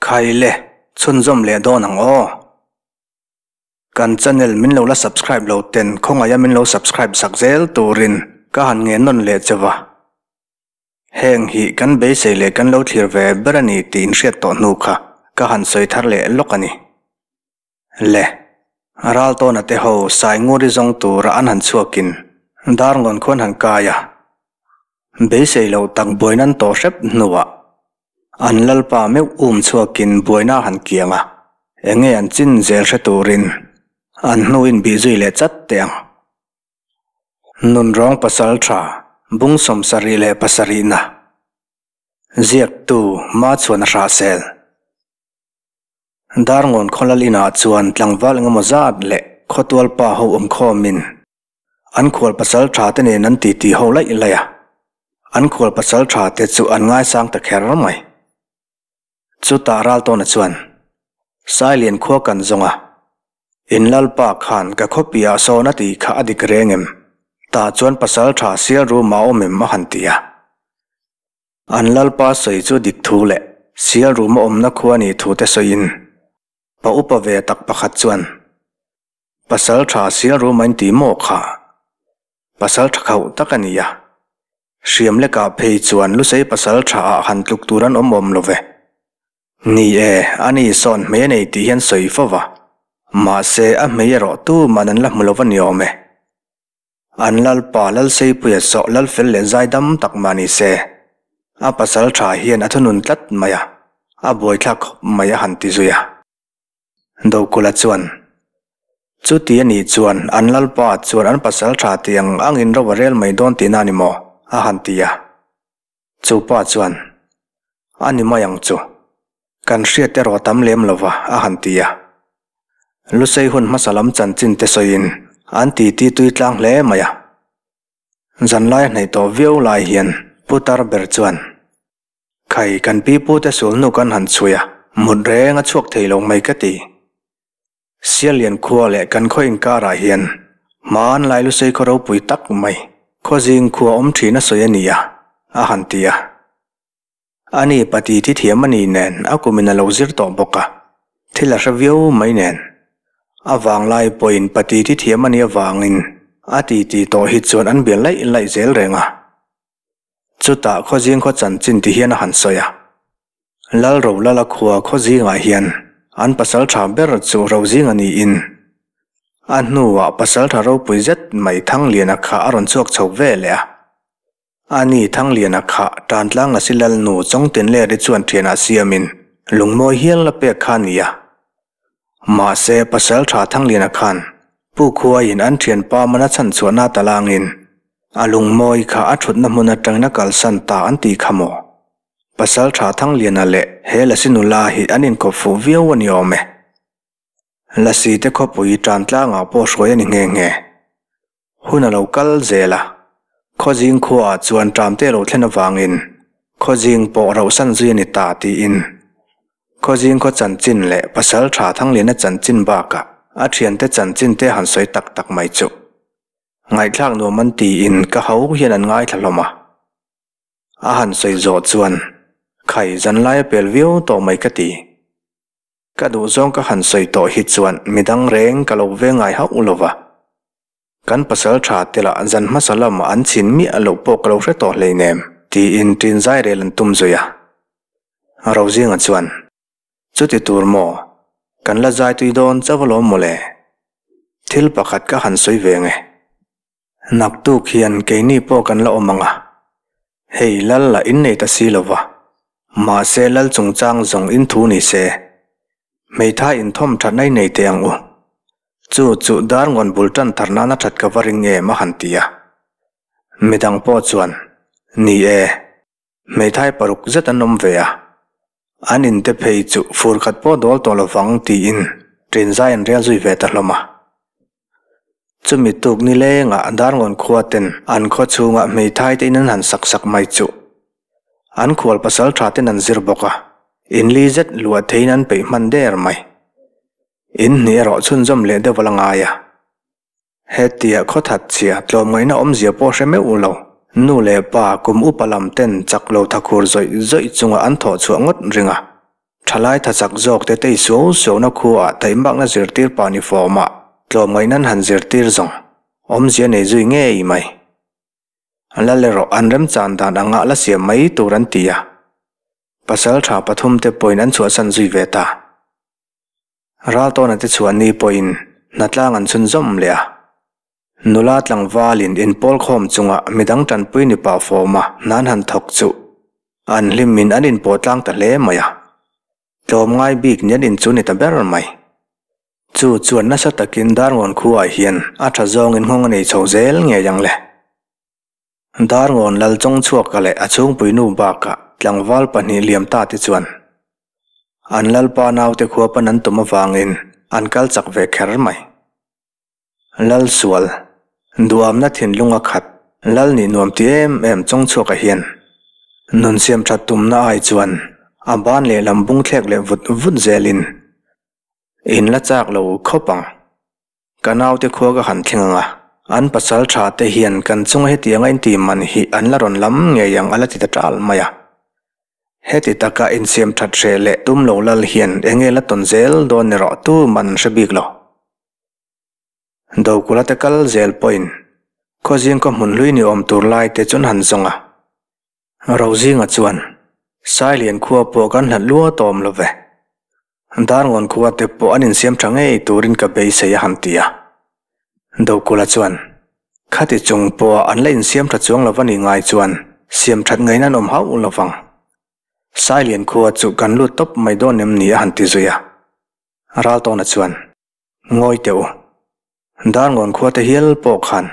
Khai le, chhunzawm leh dawn ang aw. Kan channel min lo la subscribe lo ten khawngaih a min lo subscribe sak zel turin ka han nge nawn leh che va. Heng hi kan beisei leh kan lo thlir ve ber a ni tih inhriat tawh hnu kha ka han sawi thar leh lawk a ni. Le, Raltawna te ho Sainguri zawng tura an han chhuakin Darngawn khuan han kai a, beisei loh tak buaina an tawh hrep hnuah an Lalpa meuh um chhuakin buaina a han kiang a, enge an chin zel hre turin an hnu inbih zui leh chat teh ang. Nunrawng pasal tha bung 77 na ziaktu Machhuan a hrahsel. Darngawn khawlal inah chuan tlangval engemaw zat leh khawtual pa ho awm khawmin an khual pasal tha te nen an titi ho laih laih a, an khual pasal tha te chu an ngaisang ta kher mai. Chutah Raltawna chuan, Sailian khua kan zawng a, in Lalpa khan ka khawpiah sawn a tih kha a dik reng em? Tah chuan pasal tha sial rum a awm em a han ti a. An Lalpa sawi chu dik thu leh sial rum a awmna khua nih thu te sawiin pa upa ve tak pakhat chuan, Pasal tha sial rum a inti maw kha? Pasal tha khauh tak a ni a. Hriam lekah phei chuan Lusei pasal tha ah han tluk tur an awm awm lo ve. Ni e, ani sawn hmei a nei tih hian sawi fo va. Mahse, a hmei erawh tuman an la hmu lo va ni awm e. An Lalpa Lalseipuia sawh Lalfel leh zaidam tak mah ni se, a pasal tha hian a thunun tlat mai a, a buaithlak khawp mai a han ti zui a. Dokula chuan, Chuti a nih chuan an Lalpa chuan an pasal tha tih ang angin ro a rel mai dawn tihna a ni maw? a han ti a. Chu pa chuan, A ni mai ang chu. Kan hriat erawh a tam lem lo va, a han ti a. Lusei hun hmasa lam chanchin te sawiin an titi tui tlang hle mai a. Zanlai a hnaih tawh viau lai hian Putar ber chuan, Khai, kan pipute sulhnu kan han chhui a, mut reng a chhuak thei lo mai ka ti. Sialian khua leh kan khaw inkarah hian hmanlai lusei khaw ropui tak mai, khawzing khua awm thin a sawi a ni a, a han ti a. Ani pati thi thiam a ni nen a kumin a lo zir tawh bawk a, thil a hre viau mai nen. A vanglai pawhin pati thi thiam a nih avangin a titi tawh hi chuan an bia laih laih zel reng a. Chutah khawzing khaw chanchin ti hian a han sawi a. Lal Rolala khua khawzingah hian an pasal tha ber chu Rozinga niin a hnuah pasal tha ropui zet mai Thangliana kha a rawn chhuak chho ve leh a. Ani Thangliana kha Tantlang Lasi Lalnu Chawngtinleri chuan thianah siamin lungmawi hial la pek kha a ni a. Mahse pasal tha Thangliana khan Pu Khuaiin an thianpa mana chhanchhuahna talangin a lungmawi kha a thutna hmun atangin a kalsan ta an tih kha maw? Pasal tha Thangliana leh he Lasi nula hi an inkawp fuh viau a ni awm e. Lasi te khawpui tan tlangah pawh hruai a ni nghe nghe. Hun a lo kal zel a, Khawzing khuaah chuan ṭamte a lo thlen avangin Khawzing pawh rauhsan zui a ni ta tiin Khawzing khaw chanchin leh Pasal tha Thangliana chanchin bakah a ṭhiante chanchin te han sawi tak tak mai chu ngaihthlak nuam an tiin ka ho hian an ngaithla hlawm a. A han sawi zawh chuan khai zanlai a pel viau tawh mai ka ti. Ka duhzawng ka han sawi tawh hi chuan midang reng ka lo ve ngai hauh lo va. Kan pasal tha te lah zan hmasa lamah an chhin miah loh pawh ka lo hre tawh hleinem tiin ṭin zai rel an tum zui a. Rozinga chuan, Chuti tur maw? Kan la zai tui dawn chauh alawm mawle. Thil pakhat ka han sawi ve nge. Naktuk hian keini pawh kan la awm ang a, hei lal lah in nei ta si lo va, mahse lal chungchang zawng in thu ni se, hmeithai inthawm thatna i nei teh ang u. Chu chu Darngawn bul tan thar nana that ka va ring em a han ti a. Midang pawh chuan, Ni e, hmeithai paruk zet an awm ve a, an inte phei chu fur khat pawh dawl tawh lovang tiin ṭinzai an rel zui ve ta hlawm a. Chumi tuk ni lengah Darngawn khua ten an khaw chhungah hmeithai te in an han sak sak mai chuh. An khual pasal tha ten an zir bawk a, in li zet luah theiin an peih hman der mai. In hnih erawh chhunzawm leh deuh a la ngai a. Hetia khaw that chhia tlawmngaihna awmzia pawh hre meuh lo, nu leh pa kum upa lam ten chak lo thakhur zawih zawih chunga an thawh chhuah ngawt ring a. Thalai tha chak zawk te tei suau suauna khuaah taihmakna zirtir pah ni fawmah tlawmngaihna an han zirtir zawng awmzia nei zui ngei mai. Lal erawh an remchan dan anga la siam mai tur an ti a. Pasal tha pathumte pawhin an chhuahsan zui ve ta. Raltawna te chhuah ni pawhin hnatlang an chhunzawm leh a. Nula tlangvalin inpawl khawm chunga midang tanpui ni pah fawma hna an han thawk chu an hlimin an inpawh tlang ta hle mai a. Tlawmngai bik ni an inchu ni ta ber mai. Chu chuan nasa takin Darngawn khuaah hian a tha zawngin nghawng a nei chho zel ngei ang le. Darngawn lal chawng chhuaka leh a chhungpui nu bakah tlangval pahnih liam ta te chuan an lalpa naute khua pan an tum avangin an kal chak ve kher mai. Lal sual, duamna thinlung a khat, lal nih nuam ti em em chawng chhuaka hian nun siam that tumna ai chuan a ban lehlam bung thlek leh vut vut zelin in la chak lo khawp ang. Ka naute khua ka han thleng ang a, an pasal tha te hian kan chunga hetianga inti man hi an la rawn lam ngei ang a la ti ta tal mai a. Heti taka insiam that hreh leh tum lo lal hian enge la tawn zel dawn erawh tu man hre bik lo. Dokula te kal zel pawhin khawzing khaw hmun hlui ni awm tur lai te chu an han zawng a. Rozinga chuan, Sailian khua pawh kan hlat lua tawm lo ve. Darngawn khua te pawh an insiam tha ngei turin ka beisei a han ti a. Dokula chuan, Khati chung pawha an la insiam tha chuang lo va ni ngai chuan siam that ngaihna an awm hauh lo vang. Sailian khua chu kan lut tawp mai dawn em ni a han ti zui a. Raltawna chuan, Ngawi teh u. Darngawn khua te hial pawh khan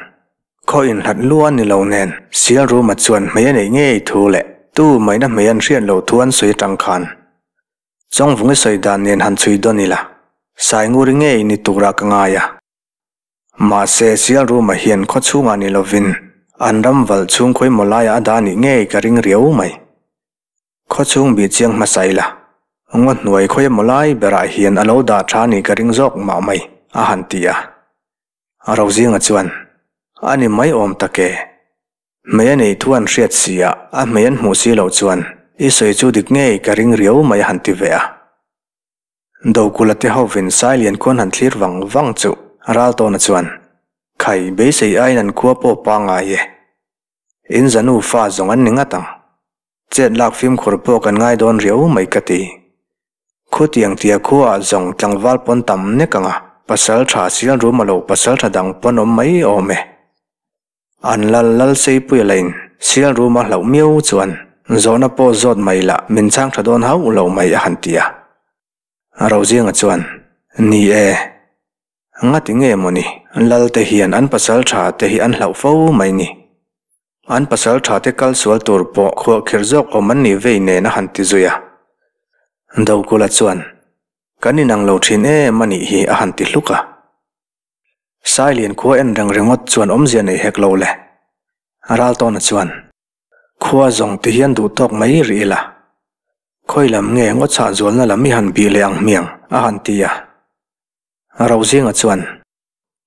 khaw inhlat lua ni lo nen Sialruma chuan hmei a neih ngei thu leh tu maina hmei an hriat loh thu an sawi atang khan Chawngvungi sawi dan nen han chhui dawn ila Sainguri ngei ni turah ka ngai a. Mahse Sialruma hian khaw chhungah ni lovin an ram valh chhung khawi maw laiah a dah nih ngei ka ring riau mai. Khaw chhung bih chiang hmasa ila, ngaw hnuai khawi emaw lai berah hian a lo dah tha nih ka ring zawk mah mai, a han ti a. Rozinga chuan, A ni mai awm tak e. Hmei a nei thu an hriat si a, a hmei an hmuh si loh chuan i sawi chu dik ngei ka ring riau mai a han ti ve a. Dokula te hovin Sailian khuan han thlir vang vang chu Raltawna chuan, Khai, beisei aiin an khua pawh pangngai e. In zanu fa zawng an ni ngat ang. Chet lak fimkhur pawh kan ngai dawn riau mai ka ti. Khutiang tia khuaah zawng tlangval pawn tam nek ang a, pasal tha sial rum a lo pasal tha dang pawn awm mai awm e. An lal lal Seipuia lain sial rum a hlauh miau chuan zawhna pawh zawt mai lah min chhang tha dawn hauh lo mai a han ti a. Rozinga chuan, Ni e, ngati nge mawni lal te hian an pasal tha te hi an hlauh fo mai ni. An pasal tha te kal sual tur pawh khuahkhirh zawk awm an nih vei nen a han ti zui a. Dokula chuan, Kan inang lo thin em a nih hi a han ti hluk a. Sailian khua en reng ringawt chuan awmzia nei hek lo le. Raltawna chuan, Khua zawng ti hian duh tawk mai rih ila. Khawi lam nge ngaw chhah zualna lam i han bih leh ang hmiang a han ti a. Rozinga chuan,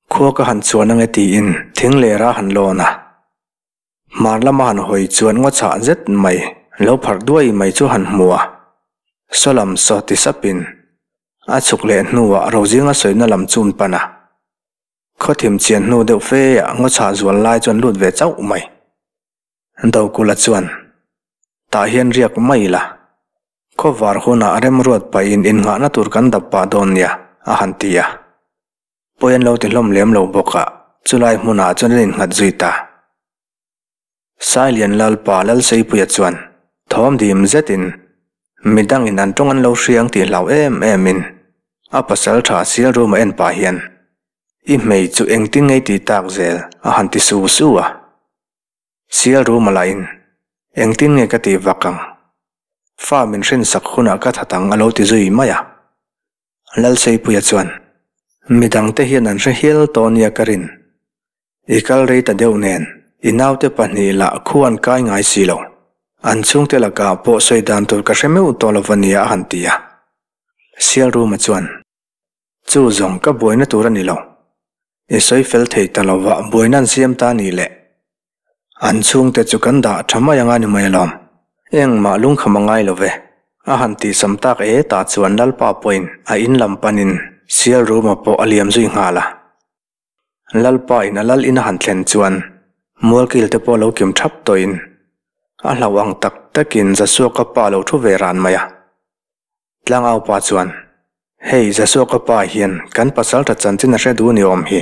Khua ka han chuan ange tiin thing leh ra han lawn a. Hmar lama han hawi chuan ngaw chhah zet mai lo pharh duai mai chu han hmu a. Saw lam saw ti sapin a chhuk leh hnuah Rozinga sawina lam chu an pan a. Khaw thim chian hnu deuh fe ah ngaw chhah zual lai chuan lut ve chauh mai. Dokula chuan, Tah hian riak mai ila. Khawvar hunah remruat pahin innghahna tur kan dap pah dawn nia, a han ti a. Pawi an lo ti hlawm lem lo bawk a, chulai hmunah chuan an innghat zui ta. Sailian Lalpa Lalseipuia chuan thawm dim zetin midangin an tawng an lo hriang tih hlau em emin a pasal tha sial room a en pah hian I hmei chu engtin ngei ti tak zel a han ti su su a. Sial room a lahin engtin nge ka tih vak ang? Fa min hrinsak hunah ka that ang a lo ti zui mai a. Lalseipuia chuan, Midangte hian an hre hial tawh nia ka rin. I kal rei ta deuh nen, i naute pahnih lah khu an kai ngai si lo. An chhungte lakah pawh sawi dan tur ka hre meuh tawh lo va nia a han ti a. Sialruma chuan, Chu zawng ka buaina tur a ni lo. I sawi fel thei ta lo va buaina an siam ta ni le. An chhungte chu kan dah tha mai anga ni mai alawm. Engmah lungkham a ngai lo ve. A han tihsam tak e tah chuan Lalpa pawhin a in lam panin sial ruma pawh a liam zui nghal a. Lalpa in a lal in a han thlen chuan mualkil te pawh lo kim thap tawhin a hlauh ang tak takin Zasuaka pa lo thu ve ran mai a. Tlangau pa chuan, Hei Zasuaka pa hian kan pasaltha chanchin a hre duh ni awm hi,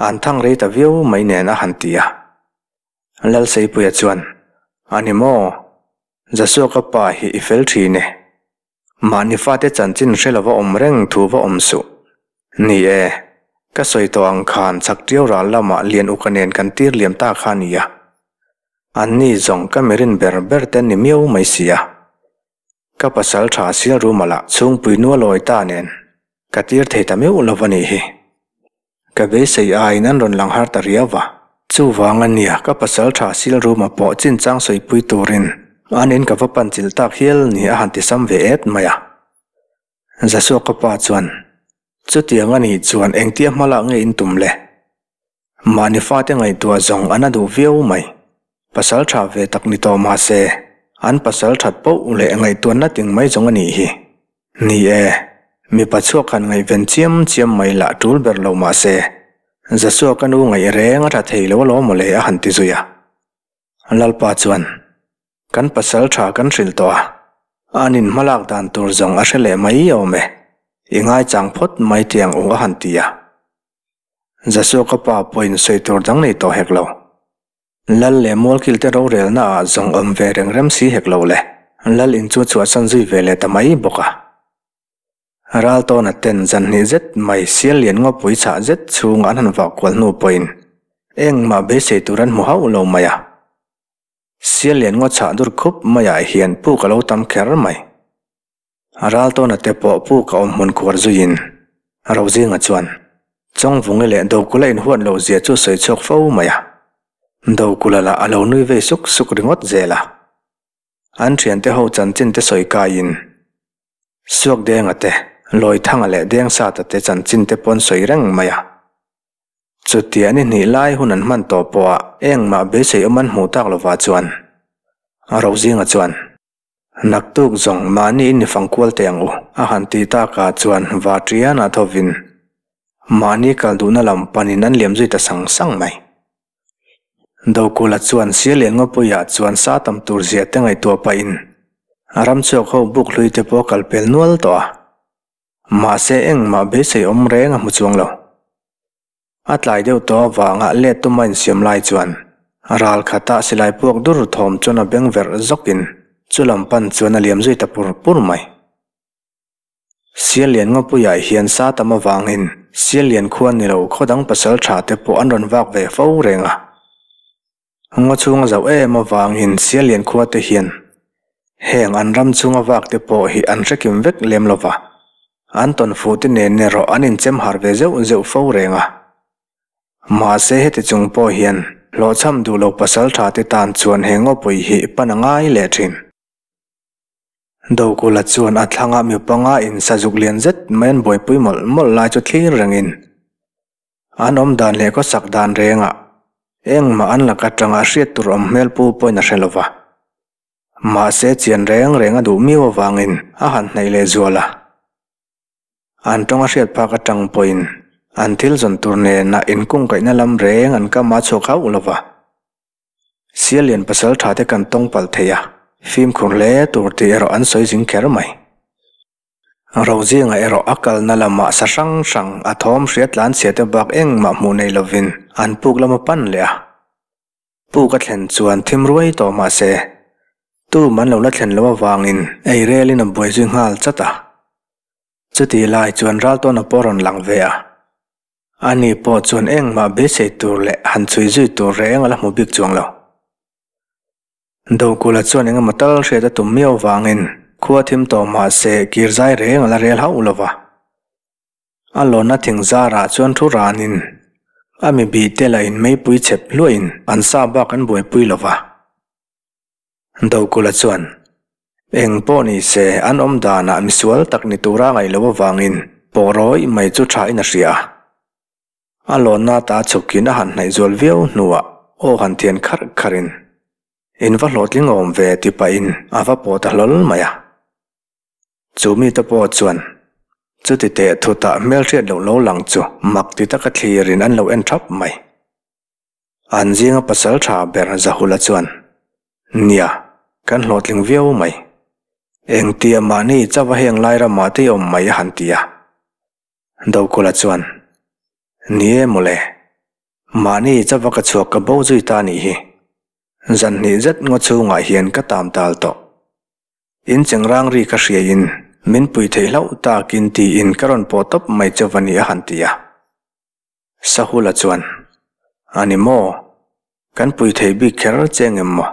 an thang rei ta viau mai nen a han ti a. Lalseipuia chuan, A ni maw? Zasuaka pa hi i fel thin e. Mahni fate chanchin hre lova awm reng thu va awm suh. Ni e, ka sawi tawh ang khan chak ṭiau ral lamah Lian Uka nen kan tir liam ta kha a ni a. Anni zawng ka mirin ber ber te ni miau mai si a. Ka pasal tha sial ruma lah chhungpui nualawi ta nen ka tir thei ta meuh lo a nih hi. Ka beisei aiin an rawn lang har ta riau va. Chuvang a nia ka pasal tha sil ruma pawh chinchang sawipui turin an in ka va pan chilh tak hial ni a han ti sam ve et mai a. Zasuaka pa chuan, Chutiang a nih chuan engtia hma lak nge in tum le? Mahni fate ngaihtuah zawng an a duh viau mai. Pasal tha ve tak ni tawh mah se, an pasal that poh leh ngaihtuahna ting mai zawng a nih hi. Ni e, mipa chhuak han ngaihven chiam chiam mai lah tul ber lo mah se, Zasua ka nu ngaih reng a tha thei lo alawm mawle a han ti zui a. Lalpa chuan, Kan pasal tha kan hrilh tawh a, an in hmalak dan tur zawng a hre leh mai awm e, i ngaichang phawt mai tiang u a han ti a. Zasua ka pa pawhin sawi tur dang nei tawh hek lo. Lal leh Mualkil te rorelna ah zawng awm ve reng rem si hek lo le. Lal in chu chhuahsan zui ve leh ta mai bawk a. Raltawna ten zan hnih zet mai sial lian ngawpui chhah zet chhung an han vah kual hnu pawhin engmah beisei tur an hmu hauh lo mai a. Sial lian ngaw chhah dur khup maiah hian puk a lo tam kher mai. Raltawna te pawh puk a awm hmun khuar zuiin Rozinga chuan Chawngvungi leh Dokula inhuat loh zia chu sawi chhuak fo mai a. Dokula lah a lo nui vei suk suk ringawt zel a. An thiante ho chanchin te sawi kaiin Suakdenga te, Lawithanga leh Dengsata te chanchin te pawn sawi reng mai a. Chutia ni hnih lai hun an hman tawh pawha engmah beisei awm an hmuh tak lovah chuan Rozinga chuan Naktuk zawng mahni in i fang kual teh ang u, a han ti takah chuan Vatriana thovin mahni kal duhna lam panin an liam zui ta sang sang mai. Dokula chuan Sialian Ngawpuiah chuan sa tam tur zia te ngaihtuah pahin ram chhuak ho buk hlui te pawh a kal pel nual tawh a. Mahse engmah beisei awm reng a hmu chuang lo. A tlai deuh tawh avanga let tuma insiam lai chuan ral khatah silai puak dur thawm chuan a beng verh zawkin chu lam pan chuan a liam zui ta pur pur mai. Siallian Ngawpuiah hian sa tam avangin Siallian khua ni lo khaw dang pasal tha te pawh an rawn vak ve fo reng a. Ngaw chhunga zauh em avangin Siallian khua te hian heng an ram chhunga vak te pawh hi an hrekim vek lem lo va, an tawn fuh te nen erawh an inchem har ve zeuh zeuh fo reng a. Mahse heti chung pawh hian hlawhchham duh lo pasal tha te tan chuan he ngawpui hi pan a ngai leh thin. Dokula chuan a thlangah mi panga in sazuk lian zet mai an buaipui mawlh mawlh lai chu thlir rengin An awm dan leh khawsak dan rengah engmah an lak atanga hriat tur awm hmel pu pawhin a hre lo va. Mahse chian reng reng a duh miau avangin a han hnaih leh zual a. An tawng a hriat phak atang pawhin an thil zawn tur nena inkungkaihna lam reng an kam a chhuak hauh lo va. Sialian pasal tha te kan tawng palh thei a, fimkhur hle tur tih erawh an sawi zing kher mai. Rozinga erawh a kalna lamah sa hrang hrang a thawm hria tlanchhia te bak engmah hmuh nei lovin an puk lam a pan leh a. Puk a thlen chuan thim ruai tawh mah se, tum an lo la thlen loh avangin ei relin a buai zui nghal chat a. Chutih lai chuan Raltawna pawh a rawn lang ve a. Ani pawh chuan engmah beisei tur leh han chhui zui tur reng a la hmu bik chuang lo. Dokula chuan engemaw tal hriat a tum miau vangin khua thim tawh mah se kir zai reng a la rel hauh lo va. A lawnna thing zarah chuan thu ranin a mi bih te lah in meipui chep hluahin an sa bak an buaipui lo va. Dokula chuan eng pawh ni se an awm danah misual tak ni tura ngaih loh avangin pawh rawih mai chu thain a hria a. A lawnna ta chhukkin a han hnaih zual viau hnuah aw han thian kharh kharhin, In va hlawhtling awm ve ti pahin a va pawh ta hlawl mai a. Chu mite pawh chuan chuti teh thutah hmelhriat loh lo lang chu mak ti taka thlirin an lo en thap mai. An zinga pasal tha ber Zahula chuan, Nia, kan hlawhtling viau mai. Engtia mahni chauha heng lai ramah te i awm mai a han ti a. Dokula chuan, Ni e mawle, mahni chauha ka chhuak ka bo zui ta nih hi. Zan hnih zet ngaw chhungah hian ka tam tal tawh. In chengrang ri ka hriaiin min pui theih hlauh takin tiin ka rawn pawh tawp mai chauh a ni a han ti a. Sahula chuan, A ni maw? Kan pui thei bik kher che ngem maw?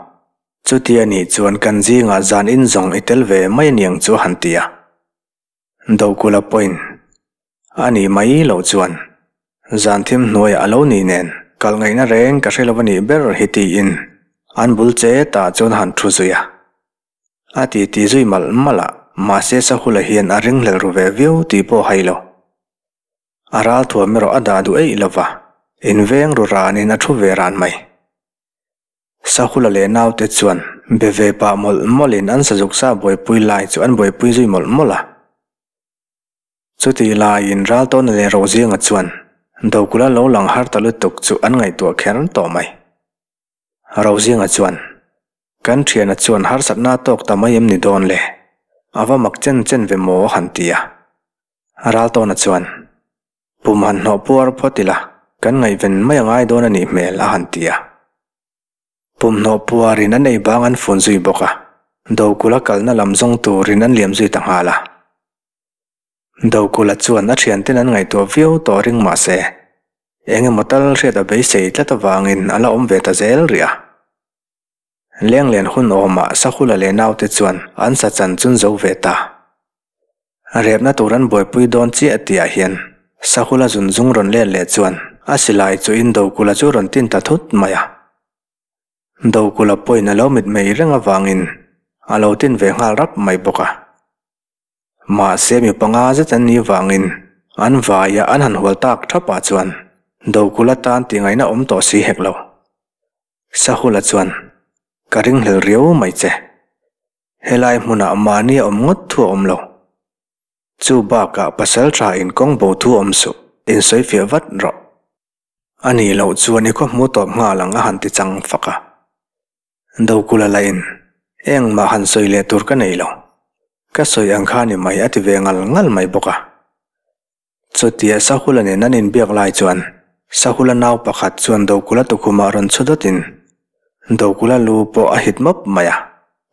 Chuti a nih chuan kan zingah zan in zawng i tel ve mai aniang chu a han ti a. Dokula pawhin, A nih mai loh chuan zan thim hnuaiah a lo nih nen kal ngaihna reng ka hre lo a nih ber hi tiin an bul che tah chuan a han thu zui a. A ti ti zui malh malh a, mahse Sahula hian a ringhlel ru ve viau tih pawh a hai lo. A ral thuam erawh a dah duh eih lo va, inveng ru ranin a thu ve ran mai. Sahula leh naute chuan be ve pah mawlh mawlhin an sazuk sa buaipui lai chu an buaipui zui mawlh mawlh a. Chutih laiin Raltawna leh Rozinga chuan Dokula lo lang har ta lutuk chu an ngaihtuah kher tawh mai. Rozinga chuan, Kan thiana chuan harsatna a tawk ta mai em ni dawn le? A va mak chen chen ve maw a han ti a. Raltawna chuan, Pum han hnawh puar phawt ila, kan ngaihven mai a ngai dawn a nih hmel a han ti a. Pum hnawh puarin an ei bang an fun zui bawk a, Dokula kalna lam zawng turin an liam zui ta nghal a. Dokula chuan a thianten an ngaihtuah viau tawh ring mah se, eng emaw tal hriat a beisei tlat avangin a la awm ve ta zel rih a. Lenglen hun awmah Sahula leh naute chuan an sa chan chun zo ve ta. Repna tur an buaipui dawn chiah tihah hian Sahula zun zung rawn let leh chuan a silai chu in Dokula chu rawn tin ta thut mai a. Dokula pawhin a lo mitmei reng avangin a lo tin ve nghal rap mai bawk a. Mahse mi panga zet an nih vangin an vaia an han hual tak thapah chuan Dokula tan tih ngaihna awm tawh si hek lo. Sahula chuan, Ka ringhlel riau mai che. Helai hmunah mahni a awm ngawt thu a awm lo. Chu bakah pasal tha in kawng bo thu awm suh, insawi fiah vat rawh. A nih loh chuan i khaw hmu tawp nghal ang a han ti chang fak a. Dokula lahin, Engmah han sawi leh tur ka nei lo. Ka sawi ang kha ni mai a ti ve ngal ngal mai bawk a. Chutia Sahula nen an inbiak lai chuan Sahula nau pakhat chuan Dokula tukhumah rawn chhu dawtin Dokula lu pawh a hit mawp mai a,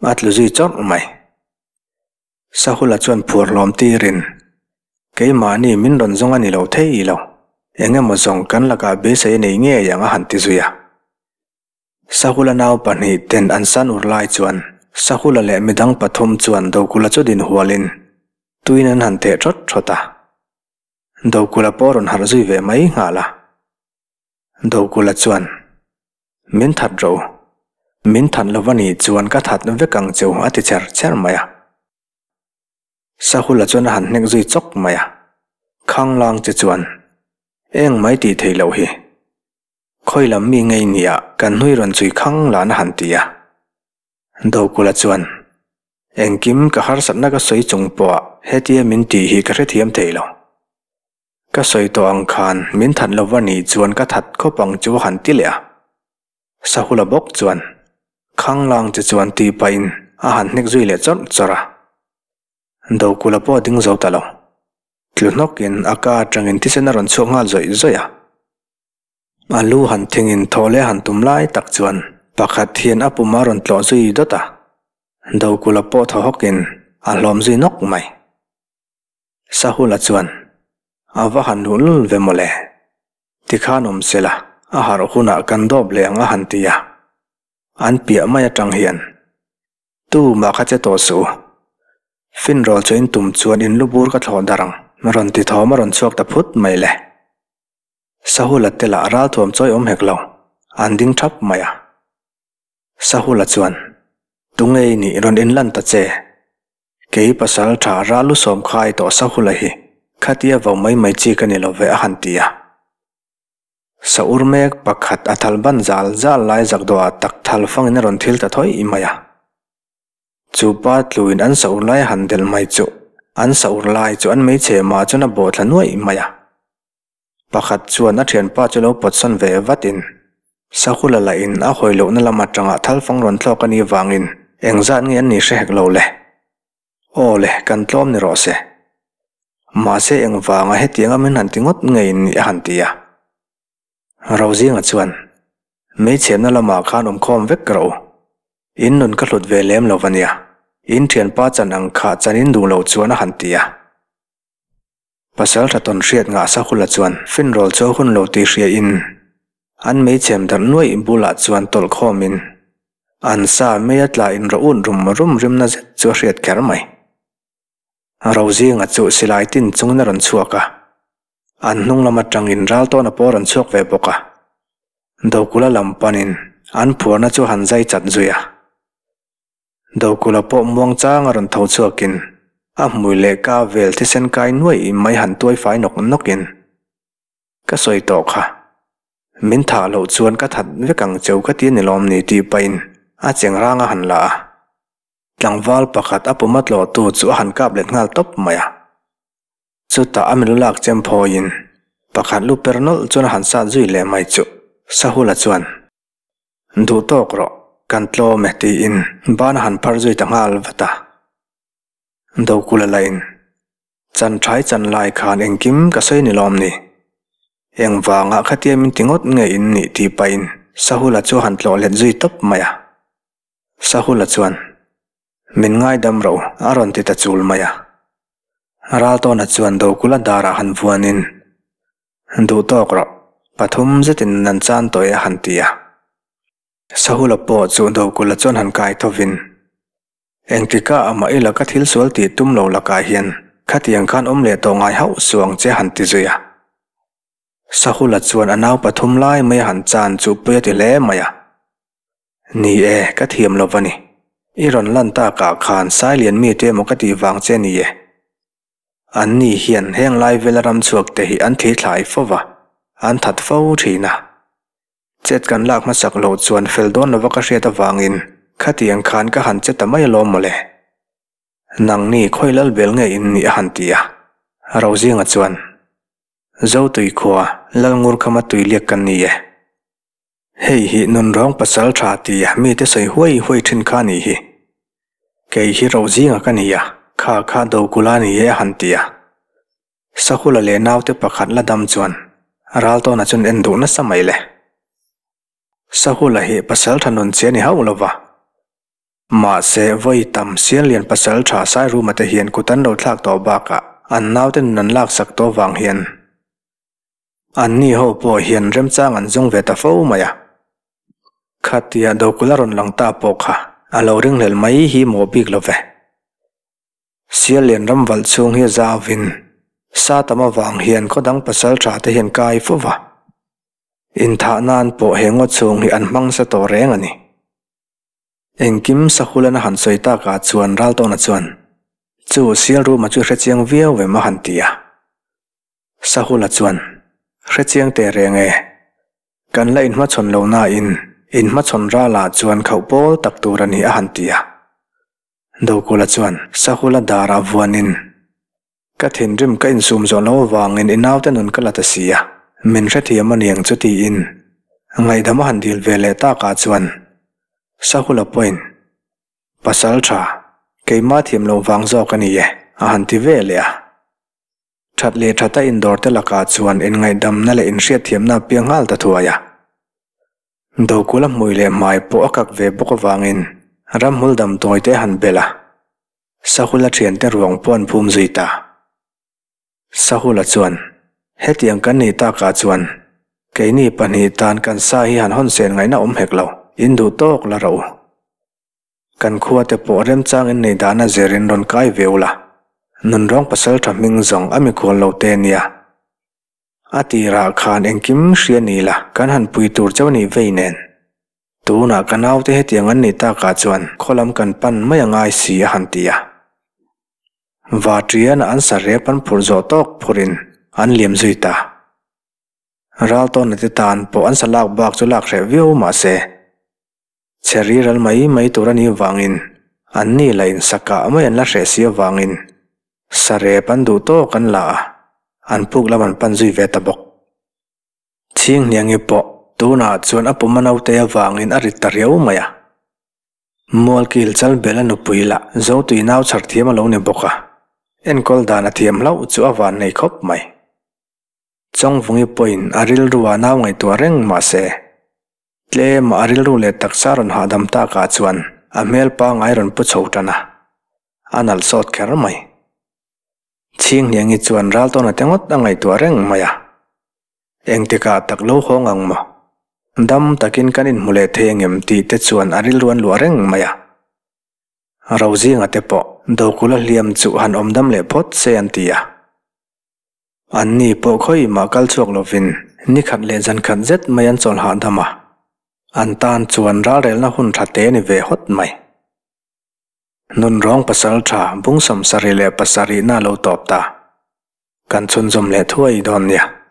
a tlu zui chawrh mai. Sahula chuan phuar hlawm tirin, Keimahni min rawn zawng a ni lo thei lo, eng emaw zawng kan lakah beisei a nei ngei ang a han ti zui a. Sahula nau pahnih ten an san ur lai chuan Sahula leh midang pathum chuan Dokula chu din hualin tuin an han theh thawt thawt a. Dokula pawh rawn harh zui ve mai nghal a. Dokula chuan, Min that rawh u. Min that lo va nih chuan ka that vek ang che u a ti cher cher mai a. Sahula chuan a han hnek zui chawk mai a. Khanglang che chuan, Eng mai tih theih loh hi. Khawi lam mi ngei nia kan hnui rawn chui khang lan a han ti a. Dokula chuan, Engkim ka harsatna ka sawi chung pawha hetia min tih hi ka hrethiam thei lo. Ka sawi tawh ang khan min that lova nih chuan ka that khawp ang chu a han ti leh a. Sahula bawk chuan, Khanglang che chuan tih pahin a han hnek zui leh chawrh chawrh a. Dokula pawh a ding zo ta lo. Tlu hnawkin a ka atangin thisen a rawn chhuak nghal zawih zawih a. A lu han thingin thaw leh han tum lai tak chuan pakhat hian a pum a rawn tlawh zui dawt a, Dokula pawh thaw hawkin a hlawm zui nawk mai. Sahula chuan, A va han luh lul ve mawle. Tikhan awm se la, a harh hunah kan dawp leh ang a han ti a. An piah mai atang hian, Tumah kha che tawh suh u. Finrawl chu in tum chuan in lu bur ka thlawh darh ang, rawn ti thawm a rawn chhuak ta phut mai le. Sahula te lah ralthuam chawi awm hek lo, an ding thap mai a. Sahula chuan, Tunge i nih rawn inlan ta che? Kei pasal tha ral lu sawm khai tawh Sahula hi khatia vo mai mai chi ka ni lo ve a han ti a. Sa ur mek pakhat a thal ban zal zal lai zak dawhah tak thal fangin a rawn thil ta thawih mai a. Chu pa tluin an sa ur lai a han delh mai chuh. An sa ur lai chu an meichhemah chuan a bawh thla nuaih mai a. Pakhat chuan a thianpa chu lo pawtsawn ve vatin Sahula lahin a hawi lohna lam atanga thalfang rawn thlawk a nih vangin engzat nge an nih hre hek lo le. Aw le, kan tlawm ni rawh se. Mahse engvanga hetianga min han ti ngawt ngei nih a han ti a. Rozinga chuan, Meichhemna lamah khan awmkhawm vek rawh u. In nun ka hlut ve lem lo va nia. In thianpa chan ang kha chan in duh lo chuan a han ti a. Pasal tha tawn hriat ngah Sahula chuan finrawl chu a hun lo tih hria in an meichhem darh nuaih bulah chuan tawlh khawm in an sa mei a tla in rawh ut rum rum rimna zet chu a hriat kher mai. Rozinga chu silai tin chungin a rawn chhuak a, an hnung lam atangin Raltawna pawh a rawn chhuak ve bawk a. Dokula lam panin an phuarna chu a han zai chat zui a. Dokula pawh muang chang a rawn tho chhuakin a hmui leh ka vel thisen kai nuaih mai han tuai fai nawk nawkin, Ka sawi tawh kha, min thah loh chuan ka that vek ang cheu ka ti a ni lawm ni tih pahin a chengrang a han la a. Tlangval pakhat a puma tlawhtu chu a han kap let nghal tawp mai a. Chutah a milu lak chem phawiin pakhat lu per nawlh chuan a han sat zui leh mai chu Sahula chuan, Duh tawk rawh, kan tlawm e tiin ban a han phar zui ta nghal vat a. Dokula lahin, Chan thai chan lai khan engkim ka sawi ni lawm ni? Engvangah khatia min ti ngawt nge in nih tih pahin Sahula chu a han tlawh let zui tawp mai a. Sahula chuan, Min ngaidam ro, a rawn ti ta chul mai a. Raltawna chuan Dokula darah han vuanin, Duh tawk rawh, pathum zetin nan chan tawh e a han ti a. Sahula pawh chu Dokula chuan han kai thovin, Engtikah amah i laka thil sual tih tum lo lakah hian khatiang khan awm leh tawh ngai hauh suh ang che a han ti zui a. Sahula chuan a nau pathum lai mai a han chan chu pui a ti hle mai a. Ni e, ka thiam lo va ni. I rawn lan takah khan Sailian mite emaw ka tih vang che ni e. An ni hian heng lai vela ram chhuak te hi an thli thlai fo va, an that fo thin a. Chet kan lak hmasak loh chuan fel dawn lova ka hriat avangin khatiang khan ka han che ta mai alawm mawle. Nangni khawi lal bel nge in nih a han ti a. Rozinga chuan, Zotui khua, Lalngurkhama tuiliak kan ni e. Hei hi nunrawng pasal tha tia mite sawi huai huai thin kha a nih hi. Kei hi Rozinga ka ni a, kha kha Dokula ni e a han ti a. Sahula leh naute pakhat la dam chuan Raltawna chuan en duh nasa mai le. Sahula hi pasal tha nun che a ni hauh lo va. Mahse, vawi tam Sianlian pasal tha Sairuma te hian kut an lo thlak tawh bakah an naute nun an laksak tawh vang hian Anni ho pawh hian remchang an zawng ve ta fo mai a. Khatia Dokula rawn lang ta pawh kha a lo ringhlel mai hi mawh bik lo ve. Siallian ram valh chhung hi a zauvin sa tam avang hian khaw dang pasal tha te hian kai fo va. Inthah nan pawh he ngaw chhung hi an hmang sa tawh reng a ni. Engkim Sahulana han sawi takah chuan Raltawna chuan, Chu Sialruma chu hrechiang viau em a han ti a. Sahula chuan, Hrechiang teh reng e. Kan la inhmachhawn lo nain, inhmachhawn ralah chuan khauh pawl tak tur a ni a han ti a. Dokula chuan Sahula darah vuanin, Ka thinrim ka insum zawh lo avangin i naute nun ka la ta si a, min hrethiam a niang chu tiin ngaihdam a han dil ve leh takah chuan Sahula pawhin, Pasal tha, keimah thiam loh vang zawk a ni e, a han ti ve leh a. That leh thata indawrte lakah chuan inngaihdamna leh inhriatthiamna a piang nghal ta thuai a. Dokula hmui leh hmai pawh a kak ve bawk avangin ramhmul damdawi te a han belh a, Sahula thiante ruang pawh an phum zui ta. Sahula chuan, Hetiang kan nih takah chuan keini pahnih tan kan sa hi han hawnsen ngaihna awm hek lo, in duh tawk la rawh u. Kan khuate pawh remchang in nei dahna zirin rawn kai ve ula, nunrawng pasal tha hming zawng a mikhual lo te nia. A tirah khan engkim hria ni la kan han pui tur chauh nih vei nen. Tunah ka naute hetiang an nih takah chuan khaw lam kan pan mai a ngai si a han ti a. Vatriana an sarep an phurh zawh tawk phurin an liam zui ta. Raltawna te tan pawh an sa lak bak chu lak hreh viau mahse. Chhe ral mai mai tur a nih vangin an ni la in sakah mai an la hreh si avangin Sarep an duh tawk an la a, an puk lam an pan zui ve ta bawk. Chhinghniangi pawh tunah chuan a pum a naute avangin a rit ta riau mai a. Mualkil chal bel a nupui lah Zotui nau chhar thiam a lo ni bawk a, enkawl dan a thiam hlauh chu a van nei khawp mai. Chawngvungi pawhin a rilru ah nau ngaihtuah reng mah se, tlem a rilru leh taksa rawn hahdam takah chuan a hmel pangngai rawn pu chho tan a, a nalh sawt kher mai. Chhinghniangi chuan Raltawna te ngawt a ngaihtuah reng mai a, Engtikah tak lo hawng ang maw? Dam takin kan inhmu leh thei angem tih te chuan a rilru an luah reng mai a. Rozinga te pawh Dokula hliam chu han awm dam leh phawt se an ti a. Anni pawh khawi mah kal chhuak lovin ni khat leh zan khat zet mai an chawl hahdam a. An tan chuan ralrelna hun tha te ni ve hawt mai. Nunrawng pasal tha bung 77 na lo tawp ta. Kan chhunzawm leh thuai dawn nia.